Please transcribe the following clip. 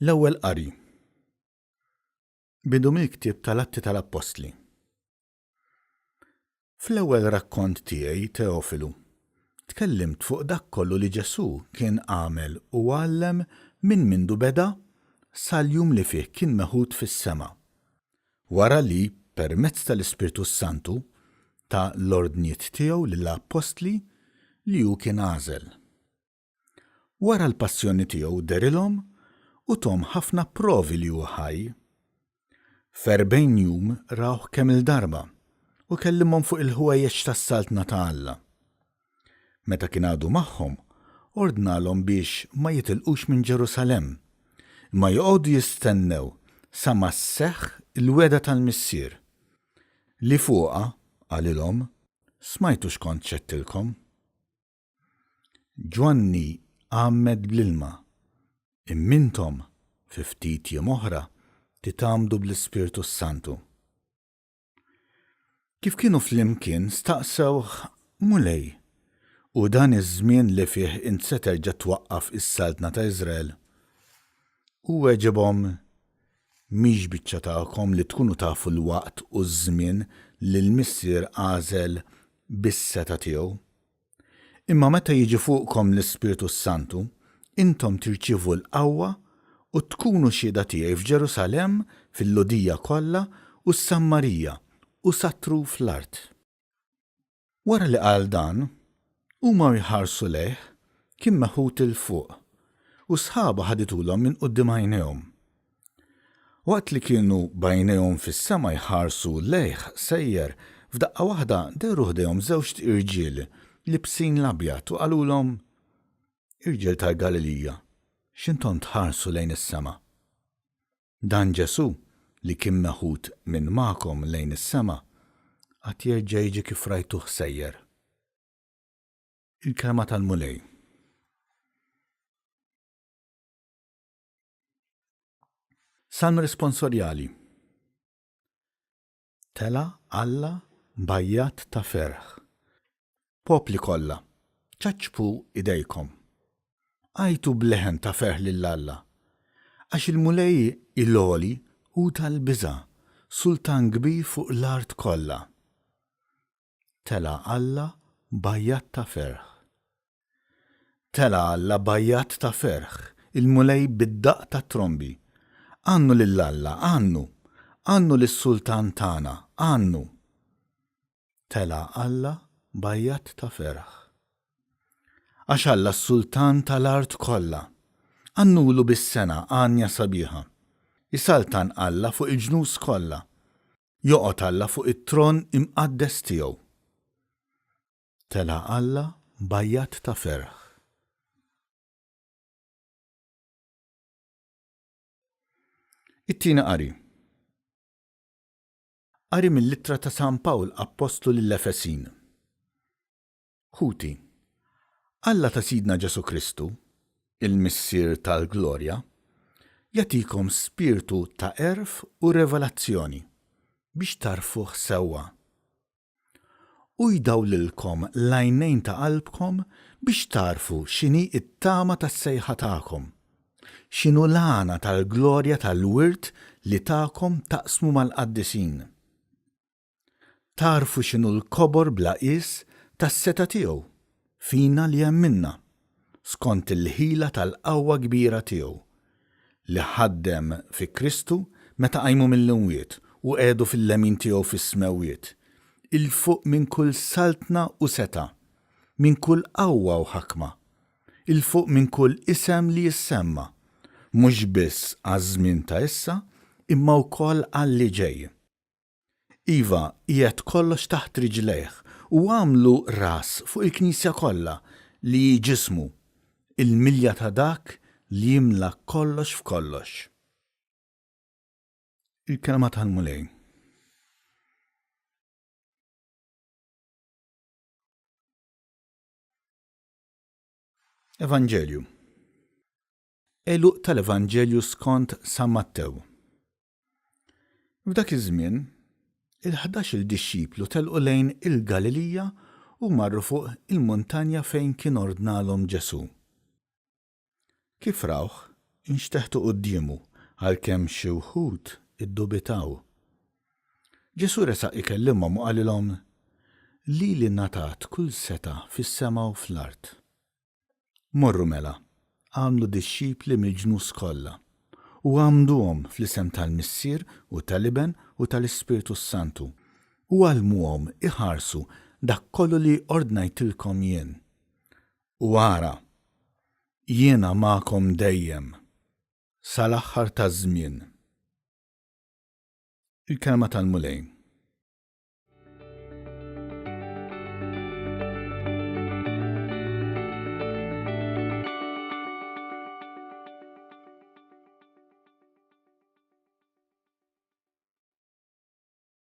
L-Ewwel Qari. Bidu mill-ktieb tal-Atti tal-Appostli. Fl-ewwel rakkont tiegħi, Teofilu, tkellimt fuq dak kollu li Ġesù kien għamel u għallem minn mindu beda sal-jum li fih kien meħud fis-sema, wara li, permezz tal-Ispirtu s-Santu, ta l-ordnijiet tiegħu lill-appostli li hu kien għażel. Wara l-passjoni tiegħu dehrilhom u thom ħafna provi li hu ħaj. F'erbgħin jum rawh kemm-il darba u kellimhom fuq il-ħwejjeġ tas-Saltna ta' Alla. Meta kien għadu magħhom, ordnalhom biex ma jitilqux minn Ġerusalemm, imma joqogħdu jistennew sa ma sseħħ il-wegħda tal-Missier, li fuqha, qalilhom, smajtu x'kont xedtilkom. Ġwanni għammed bl-ilma, imma intom, fi ftit jiem oħra, titgħammdu bl-Ispirtu s-Santu. Kif kienu flimkien staqsewh, Mulej, hu dan iż-żmien li fih int se terġa' twaqqaf is-saltna ta' Iżrael? Hu weġibhom, Mhix biċċa tagħkom li tkunu tafu l-waqt u ż-żmien li l-Missier għażel bis-setgħa tiegħu. Imma meta jiġi fuqkom l-Ispirtu s-Santu, intom tirċievu l-qawwa u tkunu xhieda tiegħi f'Ġerusalemm, fil-Lhudija kollha u s-Sammarija u sa truf l-art. Wara li qal dan, huma u jħarsu lejh, kien meħud 'il fuq, u sħaba ħadithulhom minn quddiem għajnejhom. Waqt li kienu b'għajnejhom fis-sema jħarsu lejh sejjer, f'daqqa waħda dehru ħdejhom żewġt irġiel libsin l-abjad u qalulhom, Irġiel tal-Galilija, x'intom tħarsu lejn is-sema? Dan Ġesù, li kien meħud minn magħkom lejn is-sema, għad jerġa' jiġi kif rajtuh sejjer. Il-Kelma tal-Mulej. Salm responsorjali. Tela' Alla b'għajjat ta' ferħ. Popli kollha, ċaċċpu idejkom. Għajtu b'leħen ta' ferħ lil Alla. Għax il-Mulej il-Għoli hu tal-biża', sultan kbir fuq l-art kollha. Tela' Alla b'għajjat ta' ferħ. Tela' Alla b'għajjat ta' ferħ, il-Mulej bid-daqq tat-trombi. Għannu lil Alla, għannu! Għannu lis-Sultan tagħna, għannu! Tela' Alla b'għajjat ta' ferħ. Għax Alla s-Sultan tal-art kollha. Għannulu bis-sengħa għanja sabiħa. Isaltan Alla fuq il-ġnus kollha. Joqgħod Alla fuq it-tron imqaddes tiegħu. Tela' Alla b'għajjat ta' ferħ. It-tieni qari. Qari mill-ittra ta' San Pawl Appostlu lill-Efesin. Ħuti, Alla ta' Sidna Ġesù Kristu, il-Missier tal-glorja, jagħtikom spirtu ta' għerf u revelazzjoni biex tagħrfuh sewwa. Hu jdawlilkom l-għajnejn ta' qalbkom biex tagħrfu x'inhi t-tama tas-sejħa tagħkom, x'inhu l-għana tal-glorja tal-wirt li takom taqsmu mal-qaddisin. Tagħrfu x'inhu l-kobor bla qies tas-setgħa tiegħu fina li emminna, skont il-ħila tal-qawwa kbira tiegħu, li ħaddem fi Kristu meta qajmu mill-imwiet u qiegħdu fil-lemin tiegħu fis-smewwiet, 'il fuq minn kull saltna u setgħa, minn kull qawwa u ħakma, 'il fuq minn kull isem li jissemma, mhux biss għaż-żmien ta' issa, imma wkoll għal li ġej. Iva, qiegħed kollox taħt riġlejh u għamlu ras fuq il-Knisja kollha, li hi ġismu, il-milja ta' dak li jimla kollox f'kollox. Il-Kelma tal-Mulej. Evanġelju. Għeluq tal-Evanġelju skont San Mattew. F'dak iż-żmien, il-ħdax-il dixxiplu telqu lejn il-Galilija u marru fuq il-muntanja fejn kien ordnalhom Ġesù. Kif rawh, inxteħtu quddiemu, għalkemm xi wħud iddubitaw. Ġesù resaq ikellimhom u qalilhom, Lili ngħatat kull setgħa fis-sema u fl-art. Morru mela, agħmlu dixxipli mill-ġnus kollha, u għammduhom fl-isem tal-Missier u tal-Iben u tal-Ispirtu s-Santu, u għallmuhom iħarsu dak kollu li ordnajtilkom jien. U ara, jiena magħkom dejjem, sal-aħħar taż-żmien. Il-Kelma tal-Mulej.